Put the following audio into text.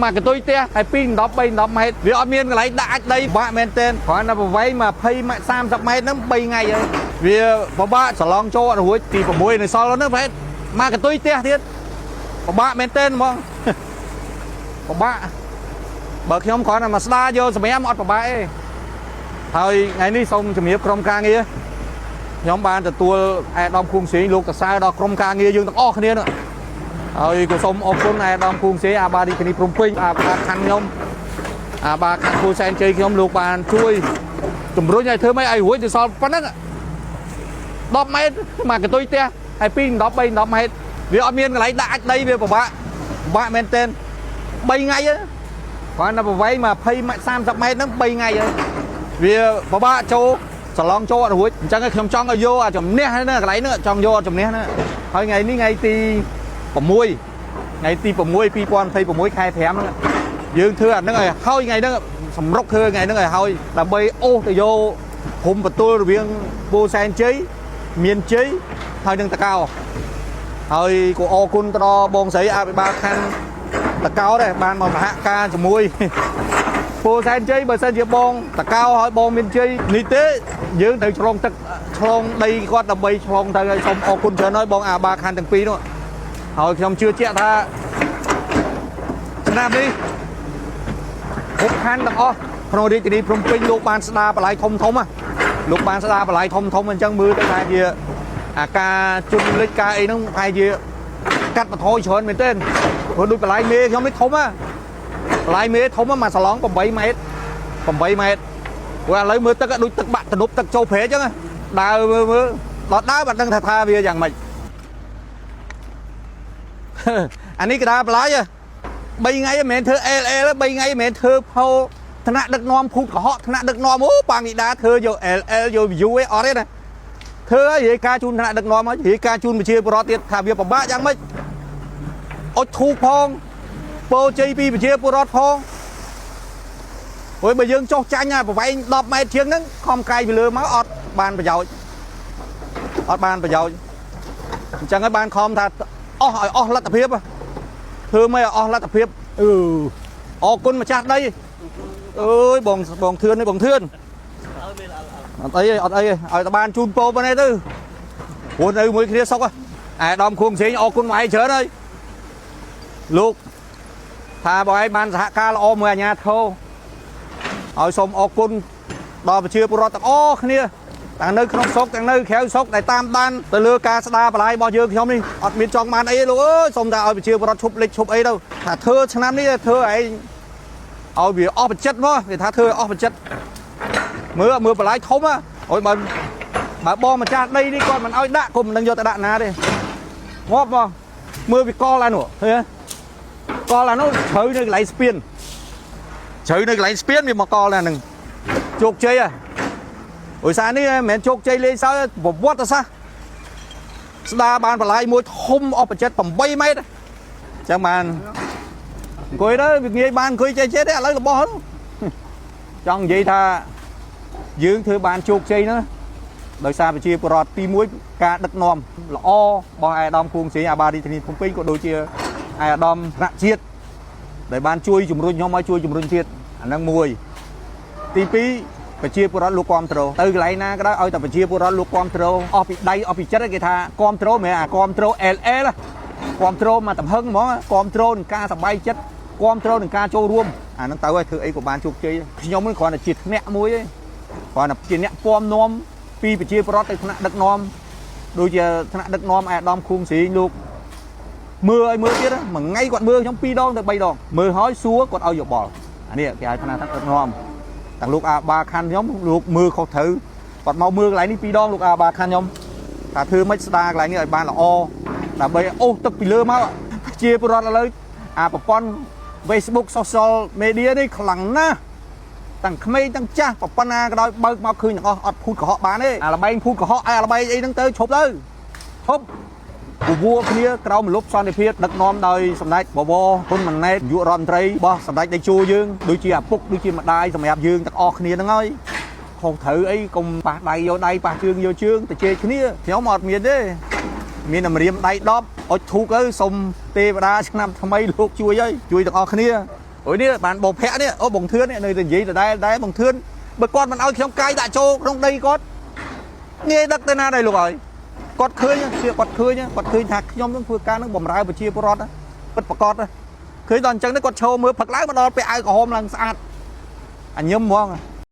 មកកតុយផ្ទះហើយ2 10 3 10ម៉ែត្រវាអត់មានកន្លែងដាក់អាចដីពិបាកមែនទែនគ្រាន់តែប្រវែង20ម៉ែត្រ30ម៉ែត្រហ្នឹង3ថ្ងៃហើយវាពិបាកសឡងចូលអត់រួចទី6នៅសល់ហ្នឹងប្រហែលមកកតុយផ្ទះទៀតពិបាកមែនទែនហ្មង ពិបាកបើខ្ញុំគ្រាន់តែមកស្ដារយកសម្រាមអត់ពិបាកទេហើយថ្ងៃនេះសូមជំរាបក្រុមការងារខ្ញុំបានទទួលអាដាមខួងសេងលោកសរសើរដល់ក្រុមការងារយើងទាំងអស់គ្នានោះហើយក៏សូមអរគុណអាដាមខួងសេងអាបារាជធានីភ្នំពេញអាបាខណ្ឌខ្ញុំអាបាខណ្ឌពូសែនជ័យខ្ញុំលោកបានជួយជំរុញឲ្យធ្វើម៉េចឲ្យរួចទៅសល់ប៉ុណ្ណឹង10ម៉ែត្រមកកតុយផ្ទះហើយ2 10 3 10ម៉ែត្រវាអត់មានកន្លែងដាក់អាចដីវាពិបាកពិបាកមែនទែន3ថ្ងៃហ្នឹងគ្រាន់តែប្រវែង20ម៉ែត្រ30ម៉ែត្រហ្នឹង3ថ្ងៃហើយវាពិបាកចូលសឡងចូលអត់រួចអញ្ចឹងឯងខ្ញុំចង់ឲ្យយកអាជំនះហ្នឹងកន្លែងហ្នឹងចង់យកអាជំនះហ្នឹងហើយថ្ងៃនេះថ្ងៃទី6ថ្ងៃទី6 2026ខែ5ហ្នឹងយើងធ្វើអាហ្នឹងឲ្យហើយថ្ងៃហ្នឹងសម្រុកធ្វើថ្ងៃហ្នឹងឲ្យហើយដើម្បីអូសទៅយកព្រំបន្ទល់រវាងពោធិ៍សែនជ័យមានជ័យហើយនឹងតកោហើយក៏អរគុណទៅដល់បងស្រីអភិបាលខណ្ឌតកោដែរបានមកសហការជាមួយ ពោធិ៍សែនជ័យបើសិនជាបងតកោឲ្យបងមានជ័យនេះទេយើងត្រូវឆ្លងទឹកឆ្លងដីគាត់ដើម្បីឆ្លងទៅហើយសូមអរគុណច្រើនហើយបងអាបាខណ្ឌទាំងពីរនោះហើយខ្ញុំជឿជាក់ថាឆ្នាំនេះគ្រប់ខណ្ឌទាំងអស់ក្នុងរាជធានីភ្នំពេញលោកបានស្ដារបល័យធំធំណាលោកបានស្ដារបល័យធំធំអញ្ចឹងមើលទៅថាជាអាការជន់លិចការអីហ្នឹងប្រហែលជាកាត់បន្ថយច្រើនមែនទែនព្រោះដូចបល័យមេខ្ញុំនេះធំណាបល័យមេធំមកសាឡង់8ម៉ែត្រ8ម៉ែត្រព្រោះឥឡូវមើលទឹកដូចទឹកបាក់ទំនប់ទឹកចូលព្រែកអញ្ចឹងដើរមើលមើលដល់ដើរបាត់ដឹងថាថាវាយ៉ាងម៉េច អានេះកដាបល័យ3ថ្ងៃមិនមែនធ្វើ LL 3ថ្ងៃមិនមែនធ្វើផោថ្នាក់ដឹកនាំភូតកុហកថ្នាក់ដឹកនាំអូប៉ាងីដាធ្វើយក LL យក view ឯអត់ទេណាធ្វើឲ្យរាយការណ៍ជូនថ្នាក់ដឹកនាំហើយរាយការណ៍ជូនប្រជាពលរដ្ឋទៀតថាវាពិបាកយ៉ាងម៉េចអុចធូបផងពោជ័យពីប្រជាពលរដ្ឋផងព្រោះបើយើងចុះចាញ់អាប្រវែង10ម៉ែត្រជាងហ្នឹងខំកាយពីលើមកអត់បានប្រយោជន៍អត់បានប្រយោជន៍អញ្ចឹងហើយបានខំថាអស់ឲ្យអស់លទ្ធភាពធ្វើមិនឲ្យអស់លទ្ធភាពអឺអរគុណម្ចាស់ដីអើយបងបងធឿននេះបងធឿនអត់អីទេអត់អីទេឲ្យតែបានជូនពោប៉ុណ្ណេះទៅព្រោះនៅមួយគ្នាសុកអាយដាមខួងសេងអរគុណមកឯងច្រើនហើយលោកថាបងឯងបានសហការល្អមួយអាជ្ញាធរឲ្យសូមអរគុណដល់ប្រជាពលរដ្ឋទាំងអស់គ្នាទាំងនៅក្នុងស្រុកទាំងនៅក្រៅស្រុកដែលតាមដានទៅលើការស្ដារបន្លាយរបស់យើងខ្ញុំនេះអត់មានចង់បានអីទេលោកអើយសូមតែឲ្យប្រជាពលរដ្ឋឈប់លិចឈប់អីទៅថាធ្វើឆ្នាំនេះធ្វើឯងឲ្យវាអស់បចិត្តមកគេថាធ្វើឲ្យអស់បចិត្តមើលមើលបន្លាយធំហ៎អូយបើបើបងម្ចាស់ដីនេះគាត់មិនឲ្យដាក់ក៏មិនដឹងយកទៅដាក់ណាទេងាប់មកមើលវាកលអានោះឃើញទេកលអានោះជ្រៅនៅកន្លែងស្ពានជ្រៅនៅកន្លែងស្ពានវាមកកលអាហ្នឹងជោគជ័យហ៎ឧស្សាហ៍នេះមិនមែនជោគជ័យលេងសើចប្រវត្តិសាស្ត្រស្ដារបានបន្លាយមួយធំអស់បចិត្ត8ម៉ែត្រអញ្ចឹងបានអង្គុយទៅវាងាយបានអង្គុយចេះចេះទេឥឡូវរបស់ហ្នឹងចង់និយាយថាយើងធ្វើបានជោគជ័យហ្នឹងដោយសារប្រជាពលរដ្ឋទី1ការដឹកនាំល្អរបស់អាយដាមខួងសេងអាបារាជធានីភ្នំពេញក៏ដូចជាអាយដាមថ្នាក់ជាតិដែលបានជួយជំរុញខ្ញុំឲ្យជួយជំរុញទៀតអាហ្នឹងមួយទី2ប្រជាពលរដ្ឋលោកគ្រប់ត្រូលទៅកន្លែងណាក៏ដោយឲ្យតែប្រជាពលរដ្ឋលោកគ្រប់ត្រូលអស់ពីដៃអស់ពីចិត្តគេថាគ្រប់ត្រូលមិនមែនអាគ្រប់ត្រូល LL គ្រប់ត្រូលមកតំហឹងហ្មងគ្រប់ត្រូលនឹងការសប្បាយចិត្តគ្រប់ត្រូលនឹងការចូលរួមអាហ្នឹងទៅឲ្យធ្វើអីក៏បានជោគជ័យខ្ញុំនឹងគ្រាន់តែជាធ្នាក់មួយទេគ្រាន់តែជាអ្នកពំនាំពីប្រជាពលរដ្ឋទៅថ្នាក់ដឹកនាំដូចជាថ្នាក់ដឹកនាំអាដាមខួងស្រីលោកមើលឲ្យមើលទៀតមួយថ្ងៃគាត់មើលខ្ញុំ2ដងទៅ3ដងមើលហើយសួរគាត់ឲ្យយោបល់អានេះគេឲ្យថ្នាក់ដឹកនាំទាំងលោកអាបាខណ្ឌខ្ញុំលោកមើលខុសត្រូវគាត់មកមើលកន្លែងនេះ2ដងលោកអាបាខណ្ឌខ្ញុំថាធ្វើម៉េចស្ដារកន្លែងនេះឲ្យបានល្អដើម្បីអូសទឹកពីលើមកជាពលរដ្ឋឥឡូវអាប្រព័ន្ធ Facebook social media នេះខ្លាំងណាស់ទាំងក្មេងទាំងចាស់ប៉ុណ្ណាក៏ដោយបើកមកឃើញទាំងអស់អត់ភូតកុហកបានទេអាលបែងភូតកុហកអាលបែងអីហ្នឹងទៅឈប់ទៅឈប់ពវួរគ្នាក្រោមមលុបសន្តិភាពដឹកនាំដោយសម្ដេចបវរហ៊ុនម៉ាណែតនាយករដ្ឋមន្ត្រីរបស់សម្ដេចតេជោយើងដូចជាឪពុកដូចជាម្ដាយសម្រាប់យើងទាំងអស់គ្នាហ្នឹងហើយខុសត្រូវអីកុំប៉ះដៃយកដៃប៉ះជើងយកជើងទៅជេរគ្នាខ្ញុំអត់មានទេមានតែម្រាមដៃ10អុចធូកទៅសុំទេវតាឆ្នាំថ្មីលោកជួយហើយជួយទាំងអស់គ្នា អូយនេះបានបងភ័ក្រនេះអូបងធឿននេះនៅតែនិយាយដដែលដែរបងធឿនបើគាត់មិនឲ្យខ្ញុំកាយដាក់ចូលក្នុងដីគាត់ងាយដឹកទៅណាដែរលោកអើយគាត់ឃើញជាគាត់ឃើញគាត់ឃើញថាខ្ញុំនឹងធ្វើការនឹងបំរើប្រជាពលរដ្ឋពិតប្រកបឃើញដល់អញ្ចឹងនេះគាត់ឈរមើលផឹកឡើងមកដល់ពាក់អាវក្រហមឡើងស្អាតអញញឹមហ្មង